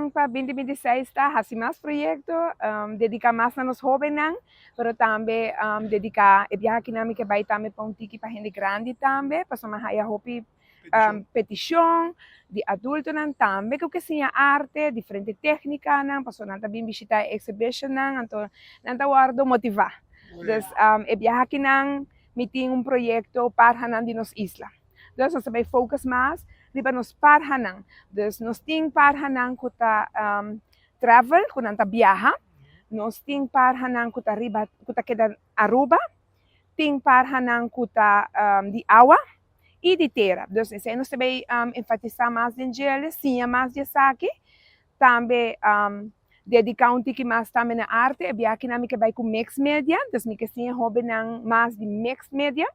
Plannan pa 2026 ta hasi mas proyecto, dedica mas na nos hobennan, pero tambe dedica e biaha aki nan mi ke bay tambe pa un tiki pa hende grandi tambe, pasobra mi a haya hopi peticion di adultonan tambe cu ke siña arte, diferente tecnicanan, pasobra nan ta bin bishita e exhibitionnan, anto nan ta wordo motiva. Dus e biaha aki nan mi tin un proyecto Parhanan di nos isla. Dus nos ta bay focus mas riba nos parhanan. Dus nos tin parhanan cu ta travel, cu nan ta biaha. Nos tin parhanan cu ta riba, cu ta keda Aruba. Tin parhanan cu ta di awa y di tera. Dus esey nos ta bay enfatisa mas den djele, siña mas di esaki. Tambe dedica un tiki mas tambe na arte. E biaha kinan mi ke bay cu mixed media, dus mi ke siña hobennan mas di mixed media,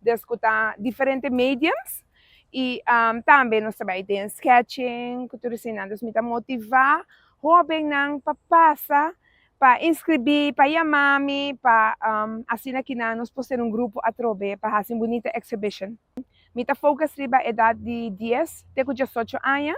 dus cu ta diferente mediums. Y tambe nos ta bay den sketching cu tur eseinan. Dus mi ta motiva hobennan pa pasa, pa inscribi, pa yama mi, pa asina kinan nos por ser un grupo atrobe pa haci un bunita exhibition. Mi ta focus riba edad di 10 te cu 18 aña.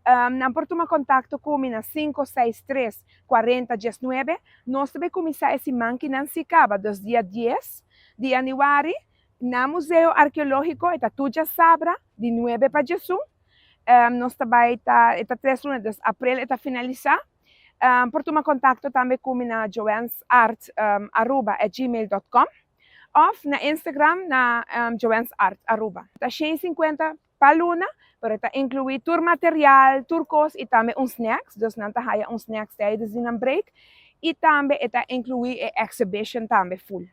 Nan por tuma contacto cu mi na 563 40 19. Nos ta bay cuminsa e siman kinan si caba, dus dia 10 di januari, na Museo Arqueologico, e ta tur diasabra, di 9 pa 11. Nos ta bay ta, e ta 3 luna, dus april e ta finalisa. Por tuma contacto tambe cu mi na joansart.aruba@gmail.com of na Instagram na joansart Aruba. Ta 150 pa luna, pero ta inclui tur material, tur cos y tambe un snacks, dus nan ta haya un snacks tijdens di nan break y tambe ta inclui e exhibition tambe full.